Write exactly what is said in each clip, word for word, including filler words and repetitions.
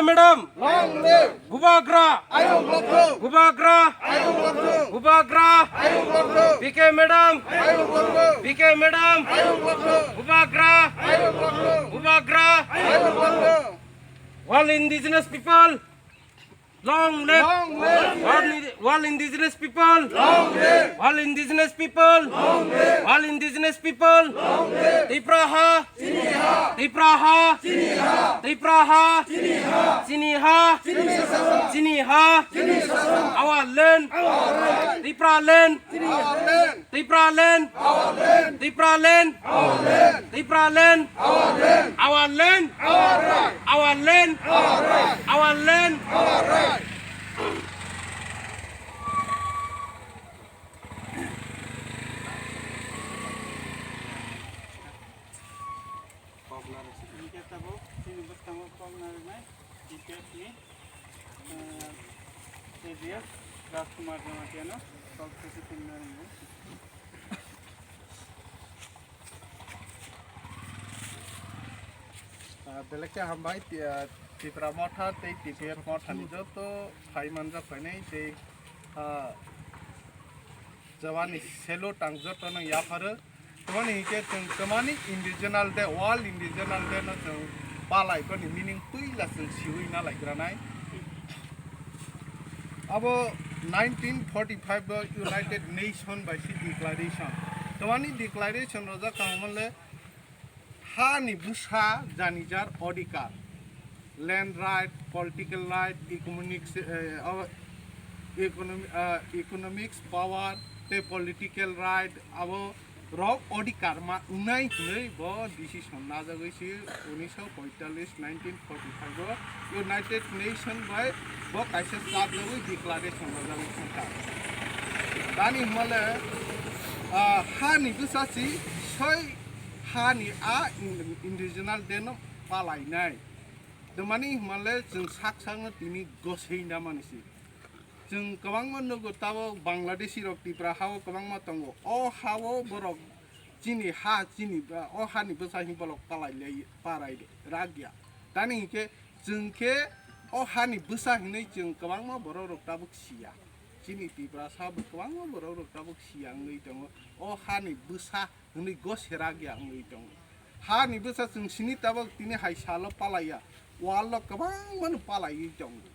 Madam. Long live. Bubagra. Ayung Lokthung. Bubagra. Ayung Lokthung. Bubagra. Ayung Lokthung. B K Madam. Ayung Lokthung. B K Madam. Ayung Lokthung. Bubagra. Ayung Lokthung. Bubagra. Ayung Lokthung. All indigenous people. Long live! Long live! All, indi- all indigenous people! Long live! All indigenous people! Long live! All indigenous people! Long live! Tipra ha! Chini ha! Tipra ha! Chini ha! Tipra ha! Chini ha! Chini ha! Chini sasam! Chini ha! Chini sasam! Our land! Our right! Tipra land! Our land! Tipra land! Our land! Tipra land! Our land! Tipra land! Our land! Our land! Our right! Our land! Our right! Our land! Our right! Kok narwk. Hingke tabuk chini bwskango kok narwknai T P F ni, eh, A D F Rajkumar Jamatia no kok sese tongna ringo. Ah, belai khe hambai, ti-, ah, Tipra Motha tei T P F Motha ni joto phai manjak phainai tei, ah, Jawani selo tang joto no yapharo. Tamani hinkhe chwng tamani Indigenous Day, World Indigenous Day no chwng palai boni meaning puila chwng siwi na lai granai. Abo nineteen forty-five o United Nation bai si declaration. Tamani declaration rojak tangmale ha ni bwsa janijar odhikar, land right, political right, economics, eh, o-, economi-, eh, economics power tei political right abo rok odhikar ma wngnai hwnwi bo decision najagwi si unisho poitallis, nineteen forty-five o United Nation bai bo kaisa chapjagwi declaration rwjagwi thangkha. Tani hwnmale, ah, ha ni bwsa si soi ha ni a in-, Indigenous Day no palainai. Tamani hwnmale chwng sak sakno tini gosei namani si. Chwng kwbangma nugo tabok Bangladeshi rok Tipra hao kwbangma tongo. O hao borok chini ha, chini ba, o hani bwsa hwnwi bolok palai lai, parai rakya. Tani hinkhe chwng khe o hani bwsa hwnwi chwng kwbangma borok rok tabuk siya. Chini Tiprasa bo kwbangma borok rok tabuk siya wngwi tongo. O hani bwsa hwnwi go serakya wngwi tongo. Hani bwsa chwng sini tabuk tini hai salo palaiya, world o kwbangmano palaiwi tongo.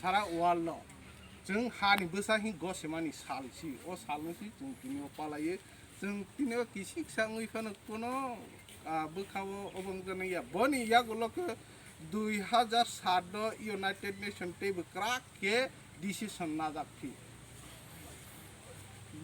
Sara world o chwng hani bwsa hi go semani sal si, o salno si chwng tini o palaiwi. Chwng tini o kisiksa wngwi phano kuno, ah, bwkha o obo wngjaknai ya. Boni yagulo khe dui hazar sat o United Nation teibo kwrak khe decision najak phi.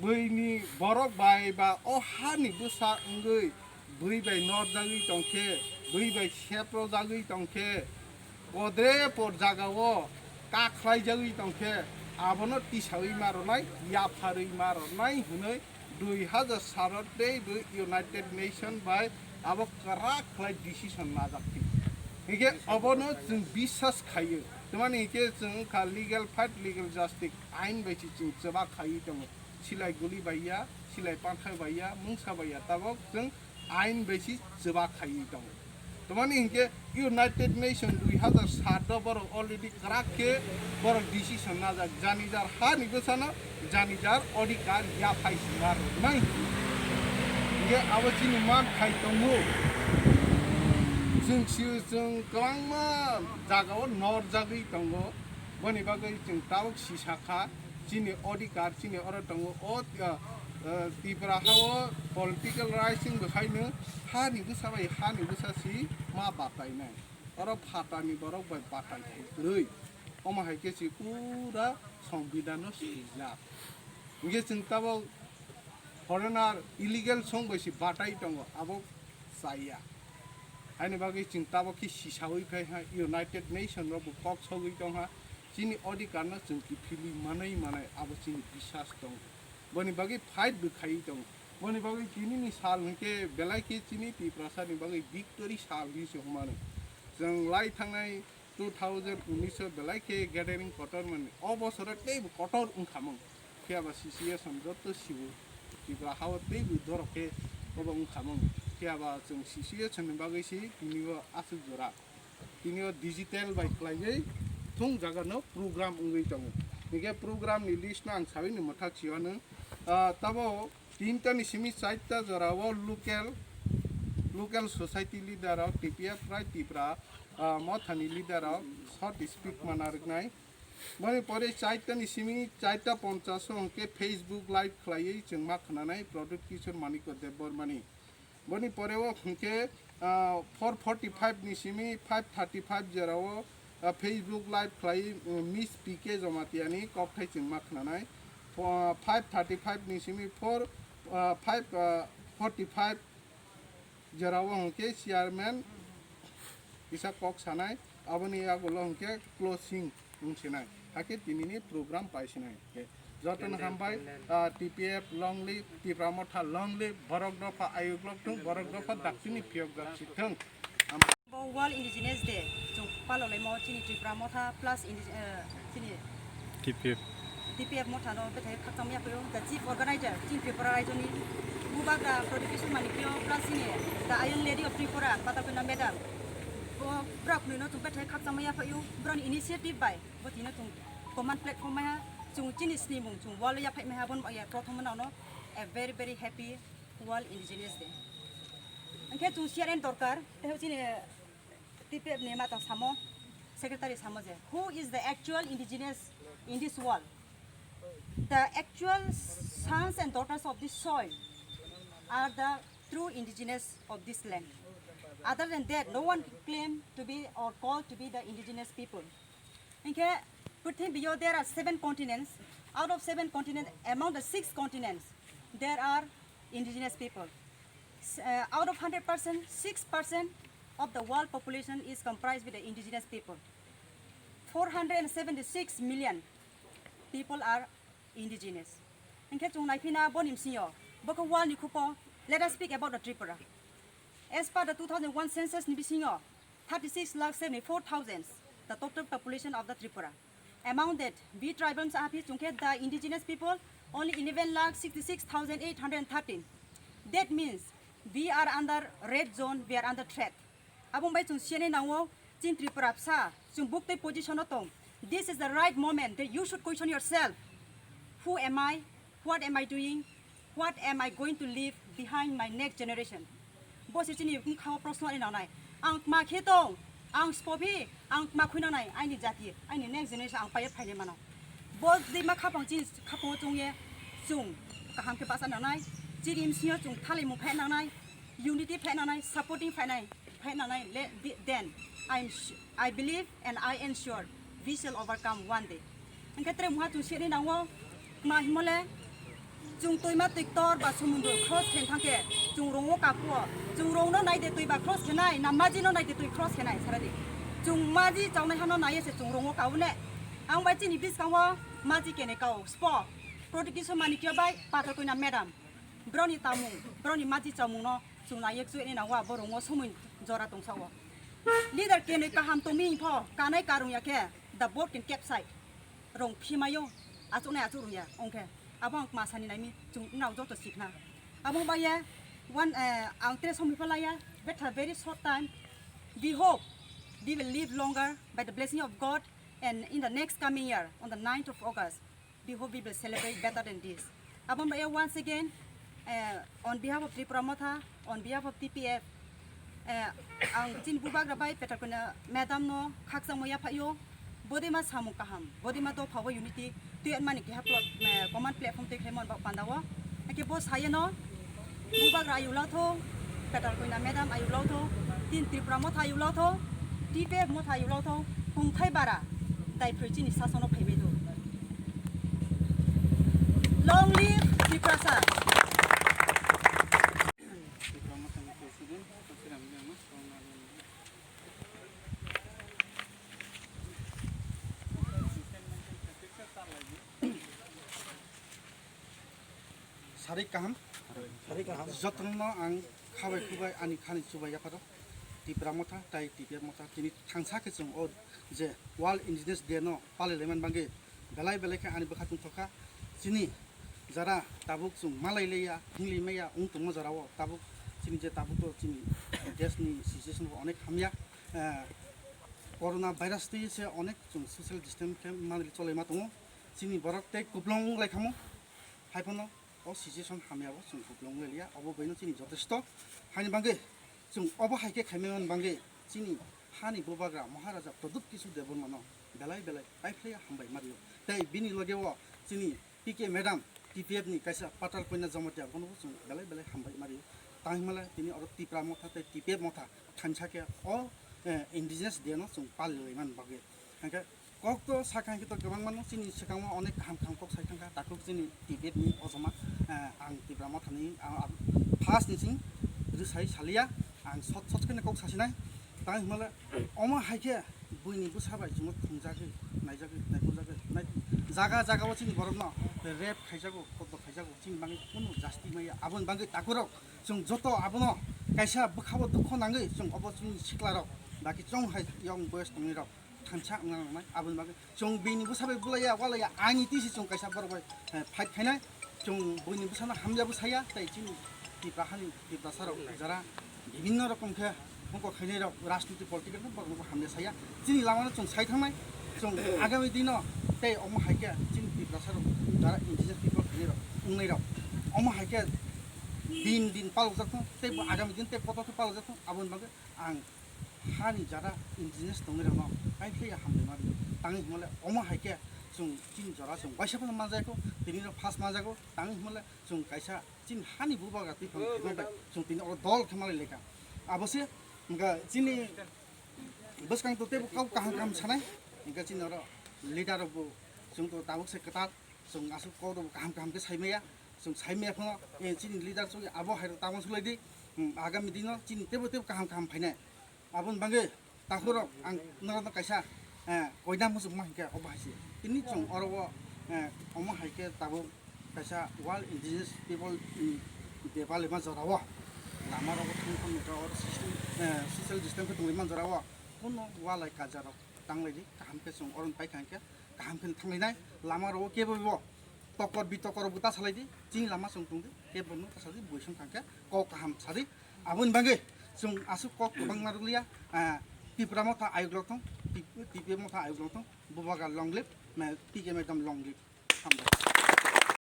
Buini borok bai ba o hani bwsa wngwi bui bai norjagwi tongkhe, bui bai seprojagwi tongkhe, kodre por jagao kakhlaijagwi tongkhe, abono tisawi ma rwnai, yapharwi ma rwnai hwnwi dui hazar sat o teibo United Nation bai abo kwrak khlai decision najak phi. Hinkhe obono chwng biswas khaio. Tamani hinkhe chwng wngkha legal fight, legal justice, ain bai se chwng chwbak khaiwi tongo. Silai guli bai ya, silai panthai bai ya, mungsa bai ya, tabok chwng ain bai se chwbak khaiwi tongo. Tamani hinkhe United Nation dui hazar sat o borok already kwrak khe borok decision najak, jani jar ha ni bwsano jani jar odhikar yaphai sima rwnai. Hinkhe abo chini man khai tongo. Chwng si, chwng kwbangma jagao norjagwi tongo. Boni bagwi chwng tabuk sisa kha, chini odhikar chini oro tongo. O, ah, ah, Tripura hao political rights wngkha khaino hani bwsa bai hani bwsa si ma batainai. Oro phatani borok bai batai kwrwi. Omo hai khe se pura songbidano swijak. Hinkhe chwng tabuk foreigner illegal song bai se batai tongo, abo chaya. Haini bagwi chwng tabuk khe sisaui phai ha United Nation rok bo kok sogwi tong ha. Chini odhikar no chwng kiphilwi manwi manai abo chini biswas tongo. Boni bagwi fight bo khaiwi tongo. Boni bagwi tini ni sal hinkhe belai khe chini Tiprasa ni bagwi victory sal hinwi se hwnmano. Chwng lai thangnai two thousand unis o belai khe gathering kotor mani. O bosoro teibo kotor wngkhamung. Phiya ba situation joto sibo Tripura hao teibo dorok khe obo wngkhamung. Phiya ba chwng situation ni bagwi se tini o aswk jora. Tini o digital bai khlaiwi thung jaga no program wngwi tongo. Hingke program ni list no ang sawi ni mwthak si ano. Ah, tabo tinta ni simi chaita jora o local, local society leader rok, T P F Rai Tipra, ah, motha ni leader rok short speech mana rwknai. Boni pore chaita ni simi chaita ponchas o hingke Facebook live khlaiwi chwng ma khnanai Pradyut Kishore Manikya Debbarma ni. Boni pore o hingke, ah, four forty-five ni simi five thirty-five jora o, ah, Facebook live khlai, mm, Miss P K Jamatia ni kokthai chwng ma khnanai. Fo-, five thirty-five ni simi four, ah, five, ah, forty-five jora o hingke chairman kisa kok sanai, aboni yagulo hingke closing wng sinai, hakhe tinini program pai sinai. Jotono hambai, ah, T P F long live, Tipra Motha long live, borok dopha ayuk lok thung, borok dopha daktini phiyok jak si thung. Bo World Indigenous Day chwng palolaimo chini Tipra Motha plus Indi-, eh, chini T P F. T P F Motha no bethai khakchangma yaphaio, the chief organizer, chini Tripura raijoni bubagra Pradyut Kishore Manikya plus chini the Iron Lady of Tripura, Patalkanya madam. Bo bwrok nwi no chwng bethai khakchangma yaphaio, borokni initiative bai. Bo tino chwng common platform maya, chwng chini snimung chwng wall ya phai maya, bon ya prothom no, a very, very happy World Indigenous Day. Hingke chwng C R N dorkar, tei chini T P F ni mata samo, secretary samo je, who is the actual indigenous in this world? The actual sons and daughters of this soil are the true indigenous of this land. Other than that, no one claim to be or call to be the indigenous people. Hingke prithibiyo there are seven continents. Out of seven continents, among the six continents, there are indigenous people. S-, uh, out of hundred percent, six percent of the world population is comprised with the indigenous people. Four hundred and seventy-six million people are indigenous. Hingke chwng naiphina boni bsingyo, bokhe world ni khupo, let us speak about the Tripura. As per the two thousand one census ni bisingo, thirty-six lakh seventy-four thousand the total population of the Tripura. Among that, we tribal sa aphi chwngkhe the indigenous people only eleven lakh sixty-six thousand eight hundred thirteen. That means we are under red zone, we are under threat. Abong bai chwng siyanai nango, chini Tripura bsa, chwng buktwi position o tong. This is the right moment that you should question yourself. Who am I? What am I doing? What am I going to leave behind my next generation? Bo se chini bwkhao proshno ani nangnai. Ang tma khe tong, ang spobi, ang tma khui nangnai, aini jati, aini next generation ang paye phainai mano. Bo dima khapang chini khapang chungye, chwng kaham khe basa nangnai, chini bsingyo chwng thalai mung phai nangnai, unity phai nangnai, supporting phai nai. Phainanai le, di-, then I am su-, I believe and I ensure we shall overcome one day. Hingke tere mungha chwng sini nango, ma himole, chwng twima twiktor ba sumundro cross khen thangke, chwng rongo kapuo, chwng rongno naide twi ba cross khenai, na maji no naide twi cross khenai, saradi. Chwng maji chawnai hano naiye se chwng rongo kaune. Ang bai chini biskango maji kene kao, spo, Pradyut Kishore Manikya bai Patalkanya madam. Broni tamung, broni maji chamung no chwng naiye chwng ni nango, abo rongo somoi jora tongsa o. Leader kenoi kaham tongmi pho, kanai karung ya khe, the boat can capsize. Rong phimayo, achuk nai achuk rung ya, ongkhe. Abo ang masani naimi, chwng nao joto sikna. Abo baye, one, eh, ang tre somoi phalaya, but a very short time. We hope we will live longer by the blessing of God, and in the next coming year, on the ninth of August, we hope we will celebrate better than this. Abo bai once again, eh, on behalf of Tripura Motha, on behalf of T P F, eh, ang chini bubagra bai Patalkanya madam no khakchangma yaphaio, bodima samung kaham, bodima dopha o unity twi mani keha plot, eh, common platform twi khlaimani bak panda o. Hake bo sayeno, bubagra ayuk lao tho, Patalkanya madam ayuk lao tho, tin Tripura Motha ayuk lao tho, T P F Motha ayuk lao tho, kungthai bara, dai phroi chini sasono phaibai tho. Long live Tiprasa! Sari kaham. Sari kaham. Jotono ang khabai khubai ani khani chubai yapharo. Tipra Motha tai T P F Motha tini thangsa khe chwng o je World Indigenous Day no palai laimani bagwi belai belai khe ani bwkha tongthokha. Chini jara tabuk chwng malai laiya, hinglai maya wng tongma jora o tabuk chini je tabuk to chini desh ni situation bo onek hamya. Eh, Corona virus twi se onek chwng social distance khe manwi cholaima tongo. Chini borok tei kuplung lai khamo. Haiphano o situation hamya o chwng kuplung lai liya. Obo baino chini jotesto. Haini bagwi chwng obo hai khe khaimani bagwi chini hani bubagra Maharaja Pradyut Kishore Debbarmano belai belai paiphlaiya hambai mario. Tei bini loge o chini P K madam, T P F ni kaisa Patal Koina Jamatia, bono bo chwng belai belai hambai mario. Tang himale tini oro Tipra Motha tei T P F Motha thansa khe o, eh, Indigenous Day no chwng pali lai man bagwi. Hingke kok to sakha hingke to kwbang mano, chini swkango onek kaham kaham kok sai thangkha, takhuk chini T P F ni ojoma, eh, ang Tipra Motha ni, ah, ah, first ni sing rwsai saliya, ang sot sot khe kok sasinai. Tang himale omo hai khe buini bwsa bai chwngno thwngjagwi, naijagwi, naikoljakgwi, nai-, jaga jaga o chini borokno rape khaijago, koto khaijago, chini bagwi kunu jasti maya. Aboni bagwi takhurok chwng joto abono kaisa bwkhao dukho nangwi chwng obo chini siklarok, daki chong hai young boys tongnairok thansa wngna nangnai. Aboni bagwi chwng bini bwsa bai bulaiya, walaiya, ani tisi chwng kaisa borok bai, eh, fight khainai. Chwng buini bwsano hamya bwsaya, tei chini Tipra hani Tiprasa rok jara bibhinno rokom khe mokol khainai rok, rajniti political khe borok hamya saya. Chini lamano chwng sai thangnai, chwng agami dino tei omo hai khe chini Tiprasa rok jara indigenous people khainai rok, wngnai rok, omo hai khe din din palokjak thung, tei bo agami din tei kotor khe palokjak thung, aboni bagwi ang hani jara indigenous tongnairokno paiphlaiya hambai mani. Tangwi hwnmale omo hai khe chwng chini jora chwng waisa phano manjak kho, tini no first manjago. Tangwi hwnmale chwng kaisa chini hani bubagra twi phano thwima bai chwng tini oro dol khe malai lekha. Abo se wngkha chini bwskang to teibo kok kaham kaham sanai, wngkha chini oro leader rok bo chwng to tabuk se kwtal, chwng aswk kok rok kaham kaham khe saimaya, chwng saimaya phano, eh, chini leader chwng abo hai rok tamo sulai di, hmm, agami dino chini teibo teibo kaham kaham phainai. Aboni bagwi takhurok ang norokno kaisa, eh, koina muchungma hinkhe obo hai se. Tini chwng oro o, eh, omo hai khe tabuk kaisa World Indigenous People, mm, Day palaima jorao lama rogo thang thang nokha oro system, eh, social distance khe tongwi man jorao kuno walai kaja rok tanglai di, kaham khe chwng oro paikha hinkhe kaham khe thanglainai. Lama rogo kebo bo tokor bitokor rok bo ta salai di, chini lama chwng tong di, kebo no ta sadi, bui song thang khe kok kaham sadi. Aboni bagwi chwng aswk kok kwbangma rwliya, ah, Tipra Motha ayuk lok thung, T P F Motha ayuk lok thung, bubagra long live, ma-, P K madam long live. Hambai.